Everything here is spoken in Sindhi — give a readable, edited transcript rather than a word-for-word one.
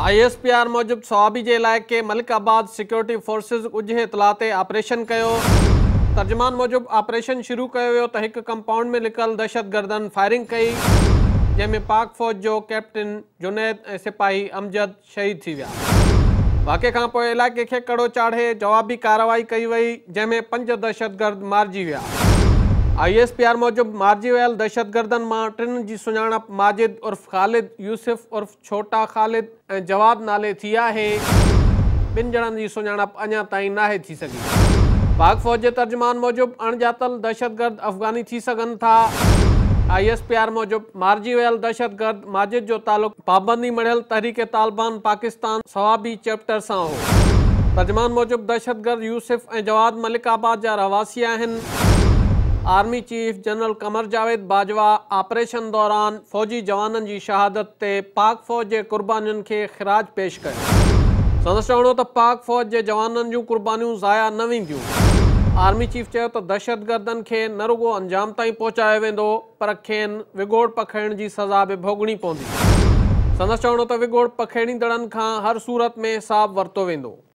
I S P R موجب صوابي جي علائقي ملڪ آباد سيڪيورٽي فورسز ڳجهي اطلاع تي آپريشن ڪيو. ترجمان موجب آپريشن شروع ڪيو ويو ته هڪ ڪمپائونڊ ۾ لڪل دهشتگردن فائرنگ ڪئي، جنهن ۾ پاڪ فوج جو ڪئپٽن جنيد ۽ سپاهي امجد شهيد ٿي ويا. واقعي کان پوء علائقي کي ڪڙو چاڙهي جوابي ڪارروائي ڪئي وئي، جنهن ۾ پنج دهشتگرد مارجي ويا. I S P R موجب مارجي ويل دهشتگردن مان ٽن جي سڃاڻپ ماجد عرف خالد، يوسف عرف ڇوٽا خالد ۽ جواد نالي ٿي آهي، ٻن ڄڻن جي سڃاڻپ اڃا تائين ناهي ٿي سگهي. پاڪ فوج جي ترجمان موجب اڻڄاتل دهشتگرد افغاني ٿي سگهن ٿا. I S P R موجب مارجي ويل دهشتگرد ماجد جو تعلق پابندي مڙهيل تحريڪ طالبان پاڪستان صوابي چيپٽر سان هو. ترجمان موجب دهشتگرد يوسف ۽ جواد ملڪ آباد جا رهواسي آهن. Army chief general Qamar Javed Bajwa operation دوران فوجي جوانن جي شهادت تي پاڪ فوج جي قربانين کي خراج پيش ڪيو. سندس چوڻ هو ته پاڪ فوج جي جوانن جون قربانيون ضايع نه وينديون. آرمي چيف چيو ته دهشتگردن کي نه رڳو انجام تائين پهچايو ويندو پر کين وڳوڙ پکيڙڻ جي سزا به ڀوڳڻي پوندي. سندس چوڻ هو ته وڳوڙ پکيڙيندڙن کان هر صورت ۾ حساب ورتو ويندو.